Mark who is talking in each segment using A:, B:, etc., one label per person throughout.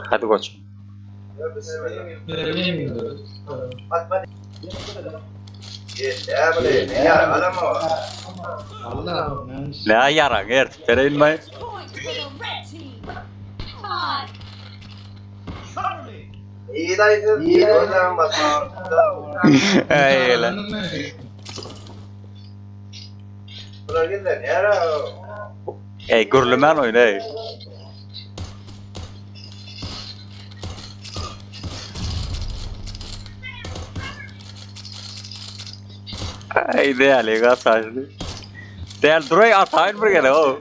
A: Hadi goç. Ne yaran ertip bereýin maý. Eýle. Ey gürlemän oýna ey. Ay däli gasaşdy. Däl duray ataýyn bir gezek o.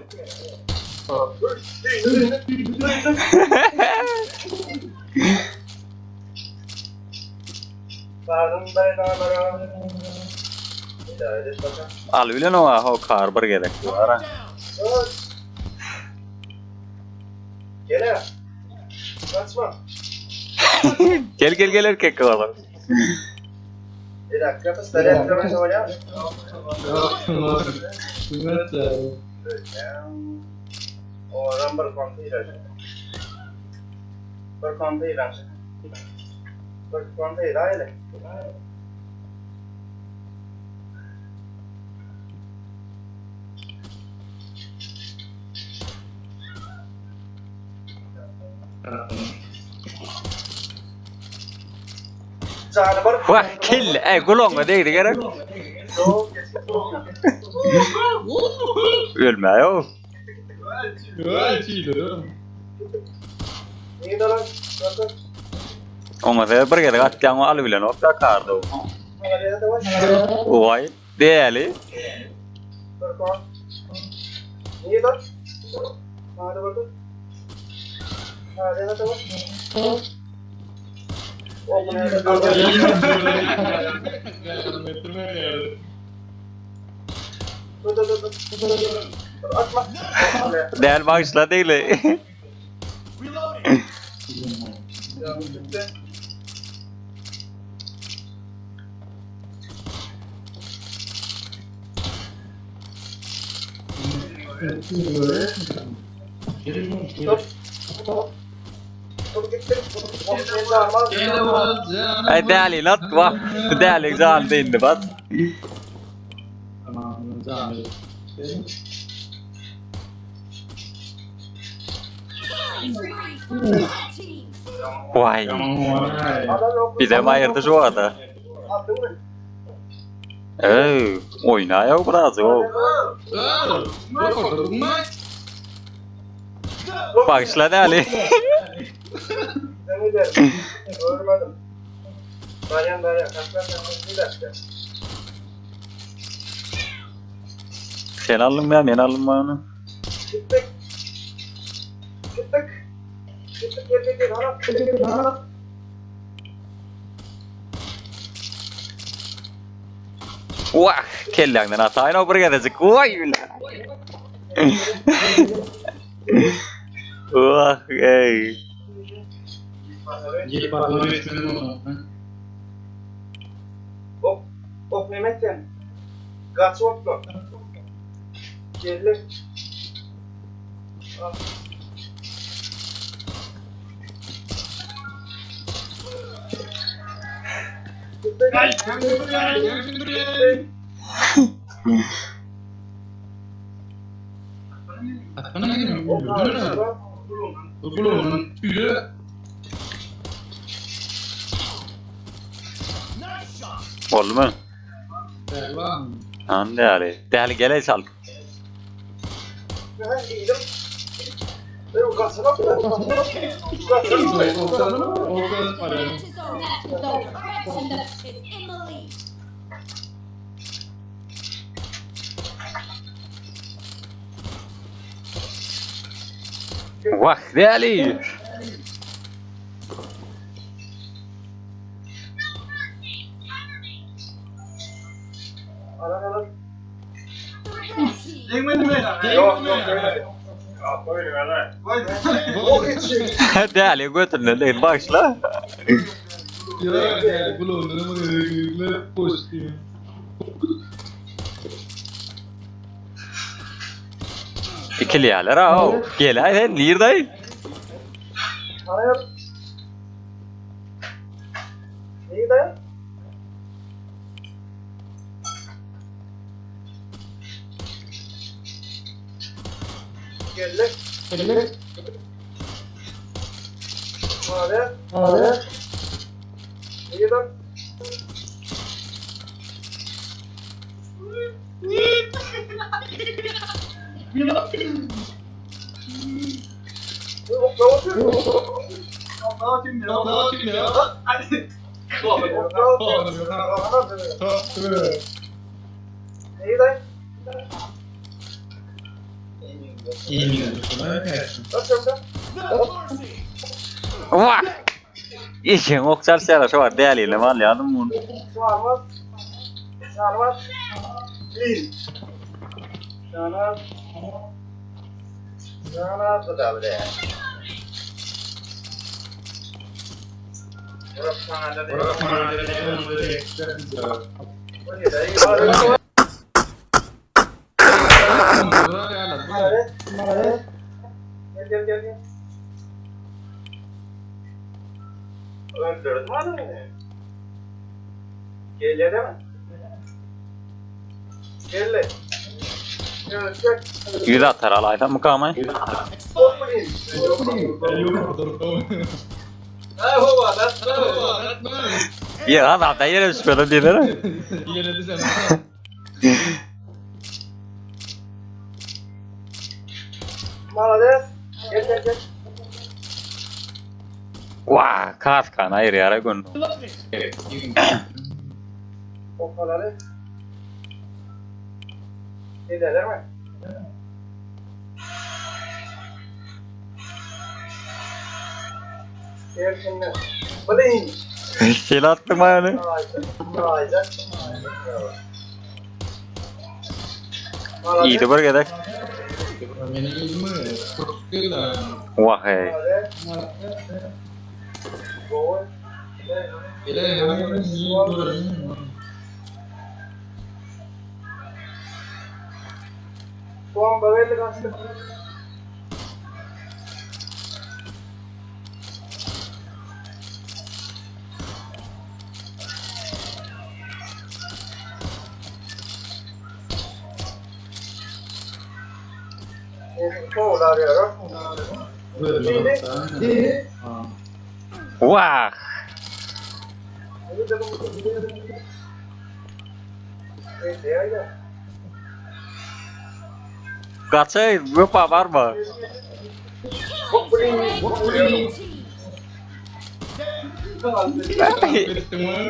A: Al bilen oňa ho kar bir gezek ara.
B: Gele. Kaçma.
A: Gel gel gel erkek oğlum.
B: Bir dakika fıstığı yaptırmış hocam. O adam bir kontu ilaç. Bir kontu ilaç. Bir kontu ilaç. Jany bir.
A: Wah kelle. Ey gulagyňa degdi gerek. Ölme yo. Oňa sebäp bir gezek atýaň o aly bilen ok dakardy. Vay däli. Däl bagyşla degli. Ay däli lat wah. Däli jan dindi bas. Vay. Bizem aýyrdy şu wagta. Ey, oýna ýa biraz o. Bagyşla däli.
B: Görmedim. Dayan dayan. Bir dakika.
A: Sen aldyň ýa men aldym onu.
B: Gittik. Gittik. Gittik gel gel gel. Ana. Gel gel ana.
A: Wah, kelläňden ataýyn o bir gezejik. Vay bile. Wah, ey.
B: Ok. Ok Mehmet sen. Kaç okla. Geldi.
A: Boldy mı? An däli. Däli gel sal. Wah, däli. Däli götünden değil başla. Ikili ýalar ha. Gel ay sen nirde?
B: Hayır. İyi de. Geldi. Geldi. Hadi. Hadi. İyi de. İyi de.
A: Wah! Işiň ok çalyşýarlar şo bar dälilem alýadym muny.
B: Çarmaz. Çarmaz. Bir. Çarmaz. Çarmaz da bile. Gel gel gel gel. Öldürdüm adamı. Geliyor değil mi? Gel. Gel gel.
A: Ýüz atar alaýsam mukamay. Ýa da ýere düşmedi diýler.
B: Malades. Gel gel gel.
A: Wah, kaskany aýyrýar gün.
B: Pompaları. Giderler mi? Gel şimdi. Bling.
A: Şeýle atdym aýaly.
B: Haydi.
A: Iýdi bir gezek. Wah hey.
B: Bomba belli kaçtı.
A: Wah. Gaçay, wepa barma.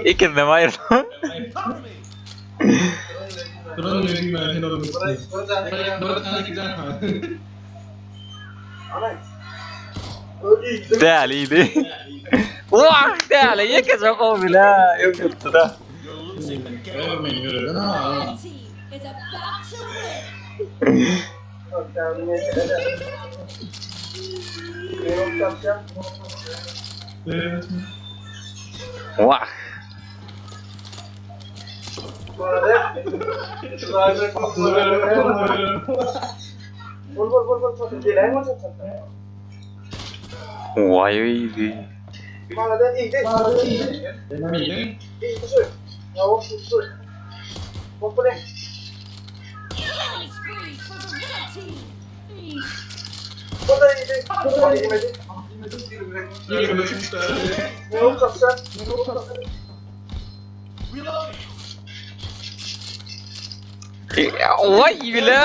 A: Ikizden aýyrdy. Dälidi. Wah, däli ýekeje gowy bile. Öňürtdi da.
C: Red team is about to win.
A: Wah. Waý.
C: Killing spree for the red team.
A: Waý bile.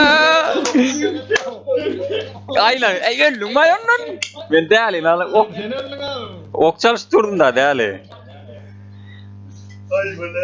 A: Aýlan, ey öldüň maý ondan. Men däli lan. Ok, ok çalyş durdum da däli.
B: Ay böyle.